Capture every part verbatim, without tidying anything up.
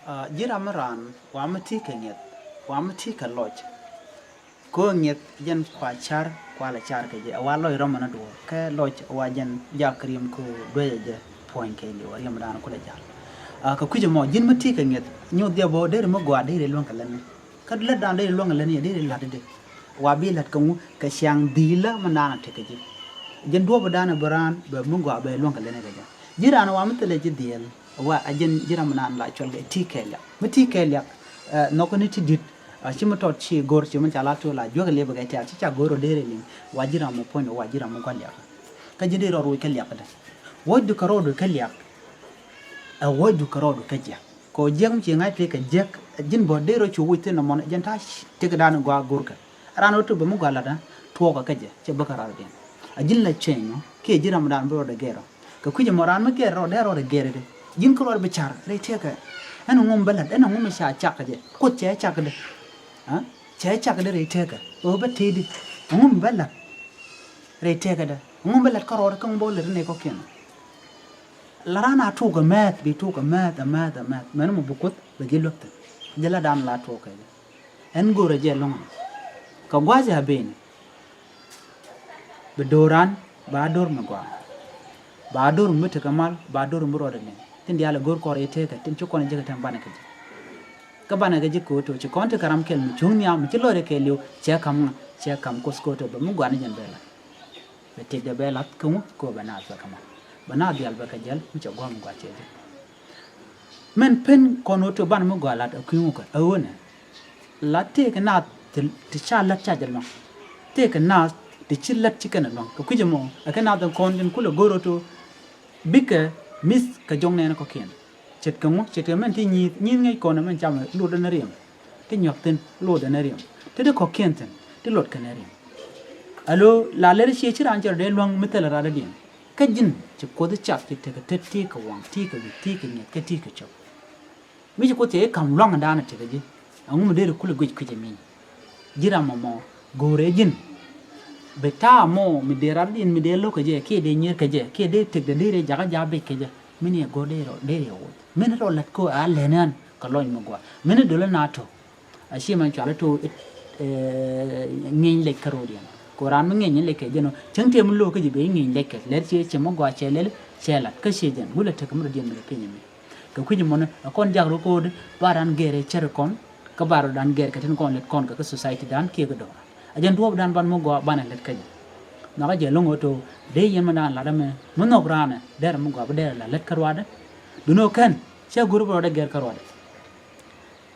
Ji̱n ram mi raan wa mi ti kɛ ŋi̱eth, wa mi ti kɛ lɔc. Kɛ ɣöö ŋi̱eth jɛn kua car, kua la car kɛ jɛ, ɛ wa lɔc rɔmɔ ni duɔ̱ɔ̱r, kɛ lɔc ɛ wa jɛn jak ri̱em kɛ ɣöö duecɛ jɛ puɔ̱ny kɛɛliw, ri̱em dan kulɛ jal. Kɛ kui̱c ɛmɔ ji̱n mi ti kɛ ŋi̱eth, nyuth jɛ bä deri mi gɔaa deri luäŋ kɛ lätni. Kä lät dan deri luäŋ kɛ lätni, deri la̱t di. Wa bi la̱t kɛ ŋu? Kɛ ciaŋ dhi̱i̱lä mi naan a tekɛ ji̱. Jɛn duɔ̱ɔ̱p dan ɛ bi raan bɛ mi gɔaa bɛ luäŋ kɛ lätni kɛ jɛ. Ji̱n raan wa mi thilɛ ji̱ dhiɛl. Wa a jɛn ji̱n ram mi naan la cual kɛ ti kɛ liak. Mi ti kɛ liak, nhɔk ni ti di̱t. Ci mi tɔt ci go̱r ci mi ca la tuɔl a juäk liɛp kɛ tial ci ca go̱r ɔ deri liŋ. Wa ji̱n ram mi puɔ̱ny wa ji̱n ram mi gɔaa liak. Kä ji̱n deri rɔ ruc kɛ liak dɛ. Wuɔ̱cdu kɛ rɔɔdu kɛ liak. Ɛ wuɔ̱cdu kɛ rɔɔdu kɛ jiäk. Kɛ ɣöö jiäk mi ci ŋa̱c tëë kɛ jiäk, ji̱n bä dee rɔ cu wi̱c thi̱n nɔmɔ, jɛn ta̱a̱ tëkdan gɔaa go̱rkɛ. Raan ɣöö tëë bä mi gɔaa la̱tdä, tuɔɔkä kä jɛ, cɛ bäkä rɔɔdɛ diɛn. A ji̱n la cɛny ɔ, kiɛ ji̱n ramdan bi rɔɔdɛ gɛr ɔ. Kɛ kui̱c ɛmɔ raan mi gɛr rɔɔdɛ, dee rɔɔdɛ gɛr ɛ dee. Ji̱n kä rɔɔdɛ bi car rɛy tëëkɛ. Ɛn ŋum bä la̱t, ɛn ŋum ca cak kä jɛ. Kuoth cɛ cak kä dee. Cɛ cak kä dee rɛy tëëkɛ. Ɣöö bä tëëdi. Ŋum bä la̱t. Rɛy tëëkädä. Ŋum bä la̱t kärɔɔdä kä ŋum bä la̱t ni kɔ̱kiɛn. La raan a tuuk ɛ mɛth, bi tuuk ɛ mɛth, ɛ mɛth, ɛ mɛth. Mɛn mɔ bi kuoth bɛ ji̱ luäk thi̱n. Jɛ la dan la tuuk kɛ jɛ. Ɛn go̱rɛ jɛ ɛlɔ̱ŋ. Kɛ gua̱a̱th a ben. Bi do̱ran, ba do̱r mi gɔaa. Ba do̱r mi tekɛ mal, ba do̱r mi rɔɔdɛ ni. Tin diaal ɛ go̱r kɔr i̱ tëëkä, tin ci kɔn ji̱ kɛ tɛm banɛ kɛ ji̱. Kä banɛ kɛ ji̱ ko̱o̱t ɔ ci kɔn ti kɛ ram kɛl mi cuŋ nhiam mi ci lɔcdɛ kɛɛliw cɛ ka̱m ŋa cɛ ka̱m kuoth ko̱o̱t ɔ bɛ mi gɔaa ni jɛn bɛ la̱t. Bɛ tëkdɛ bɛ la̱t kä ŋu kɛ ɣöö bɛ naath bɛ kɛ mal. Bɛ naath diaal bɛ kɛ jɛl mi cɛ gɔaa mi gɔaa cɛ jɛ. Mɛn pen kɔn ɣöö ti banɛ mi gɔaa la̱t ɛ kui̱ ŋu kɛ ɛ ɣöö nɛ. La̱t tëëkɛ naath ti ca la̱t ca jɛ lua̱ŋ. Tëëkɛ naath ti ci la̱t ci kɛn ɛ lua̱ŋ kɛ kui̱c ɛmɔ ɛ kɛ naath ɛ kɔn jɛn kulɛ go̱r ɣöö ti bikɛ mi̱th kɛ jɔŋ nɛɛni kɔ̱kiɛn. Ce̱tkɛ ŋu? Ce̱tkɛ mɛn ti nyi̱i̱th, nyi̱i̱th ŋäc kɔn mɛn camɛ lotdɛ ni riɛm. Ti nyuak thi̱n lotdɛ ni riɛm. Ti di kɔ̱kiɛn thi̱n ti lotdɛ ni riɛm. Alo la lɛr ciɛ ci raan cɛ rɔ dee luäŋ mi thilɛ radädiɛn. Kä ji̱n ci kuoth i̱ cath ci tekɛ tet ti kɛ waŋ ti kɛ wi̱c ti kɛ ŋi̱eth kä ti kɛ cop. Mi ci kuoth cɛ i̱ ka̱m lua̱ŋdan tekɛ ji̱. Ɛŋu mi deri kulɛ guic kui̱c ɛmi? Ji̱ ram mɔmɔ go̱o̱rɛ ji̱n. Bi ta̱a̱ mɔ mi dee rat in mi dee lo̱k kɛ jɛ kiɛ dee nyier kɛ jɛ kiɛ dee tëkdɛ dee rɛ jakä ja̱ bec kɛ jɛ. Min yɛ go̱o̱r dee rɔ dee rɛ woc min rɔ lät ko a lɛn an kɛ lɔny mi gɔaa min dolä na to̱. A ciɛ mɛn cual to̱ ŋi̱ny lɛc kä ro̱diɛn ko raan mi ŋi̱ny lɛc kɛ jɛ nɔ cäŋ tiɛ mi lo̱k kɛ jɛ bɛ i̱ ŋi̱ny lɛc kɛ lɛt ciɛ ciɛ mi gɔaa cɛ lɛl cɛ lat kä ciɛ jɛn wulɛ tek mi rɔ diɛn mi rɔ piny mi. Kɛ kui̱c mɔnɛ a kɔn jak rɔ ko̱o̱di ba ran gɛr ɛ cär kɔn kä ba rɔ dan gɛr kɛ tin kɔn lɛt kɔn kɛ kä society dan kiɛ kɛ dɔɔr. A jɛn duɔɔp dan ban mi gɔaa banɛ lɛt kä jɛ. Nhɔkä jɛ lo̱ŋ ɣöö to dee yɛn mi dan lat ɛmɛ mi nhɔk ranɛ derɛ mi gɔaa bi derɛ la lɛt kä ruadɛ. Dunɛ ɣöö kɛn cɛ go̱r bi rɔɔdɛ gɛr kä ruadɛ.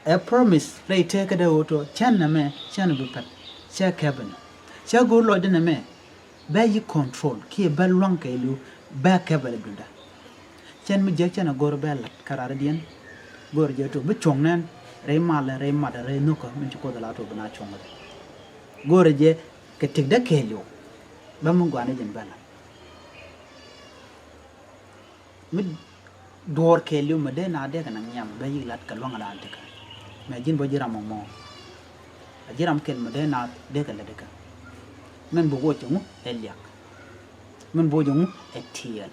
Ɛ promise rɛy tëëkädɛ ɣöö to cɛn nɛmɛ cɛn bi pɛt cɛ kɛpɛ ni cɛ go̱r lɔcdɛ nɛmɛ. Bɛ yi control kiɛ bɛ luaŋ kɛɛliw bɛ kɛpɛ lɛ dunda. Cɛn mi jiäk cɛn a go̱r bɛ lat kä rarɛ diɛn. Go̱r jɛ to bi cuɔ̱ŋ nɛn rɛy malɛ rɛy matdɛ rɛy nhökä min ci kuoth la to bi na cuɔ̱ŋ rɛ. Go̱r jɛ kɛ tikdä kɛɛliw bɛ mi gua̱n jɛn bɛ lat. Mi duɔ̱ɔ̱r kɛɛliw mi dee na dee kɛ naŋ nhiam bɛ yik lat kɛ lua̱ŋ ran tekä. Mɛ ji̱n bä ji̱ ram mɔmɔ. A ji̱ ram kɛl mi dee na dee kɛ lät ikä. Min bi woc ɛŋu ɛ liak. Min bi woc ɛŋu ɛ tiɛɛl.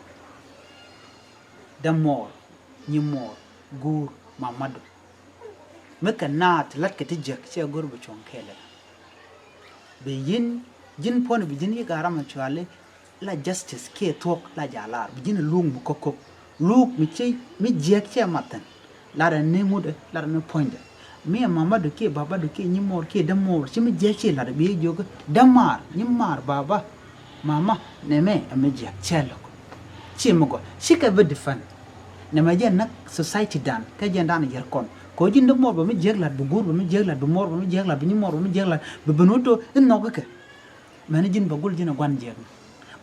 Dämuɔɔr, nyimuɔɔr, guur, mamadu. Mi kɛ naath ti la̱tkɛ ti jiäk cɛ go̱r bi cuɔ̱ŋ kɛɛl ɛ. Bi ji̱n, ji̱n puɔ̱n bi ji̱n yi garam cuali la justice kiɛ thuɔ̱k la jalar bi ji̱n luuk mi ko̱k ko̱k. Luuk mi ci mi jiäk cɛ mat thi̱n. Lat ɛ ni ŋut ɛ, lat ɛ ni puɔ̱nydɛ. Mi ɛ mamadu kiɛ babadu kiɛ nyimuɔɔr kiɛ dämuɔɔr ci mi jiäk ci lat ɛ bi jiök dämaar, nyimaar, baba, mama, nɛmɛ ɛ mi jiäk cɛ lo̱k. Ci mi gɔaa ci kɛ bi defend. Nɛmɛ jɛn näk society dan kä jɛn dan yɛr kɔn. Kɛ ɣöö ji̱n dämuɔɔr bɛ mi jiäk lat, bi guur bɛ mi jiäk lat, bi muɔɔr bɛ mi jiäk lat, bi nyimuɔɔr bɛ mi jiäk lat, bi ben wä to in nhɔk ikɛ. Mɛni ji̱n bɛ gul ji̱n ɛ gua̱n jiäk ni.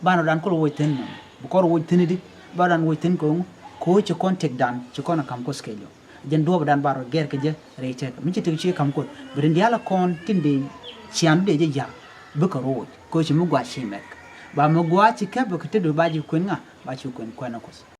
Banɛ dan kul woc thi̱n mɛn bi kɔr woc thi̱n idi. Banɛ dan woc thi̱n kɛ ɣöö ŋu kɛ ɣöö ci kɔn tëkdan ci kɔn ɛ ka̱m kuɔth kɛɛliw. Jɛn duɔ̱ɔ̱pdan ba rɔ gɛr kɛ jɛ rɛy tëk mi ci tëk ci ka̱m kuɔth bi rin diaal ɛ kɔn tin dee ciaŋdu dee jɛ ya̱r. Bikɛ rɔ woc kɛ ɣöö ci mi gua̱a̱ ci mɛk. Ba mi gua̱a̱ ci kɛp bɛ kɛ tetdu ba ji̱ kuën ŋa ba ci kuën kuɛn ɛ kuɔth.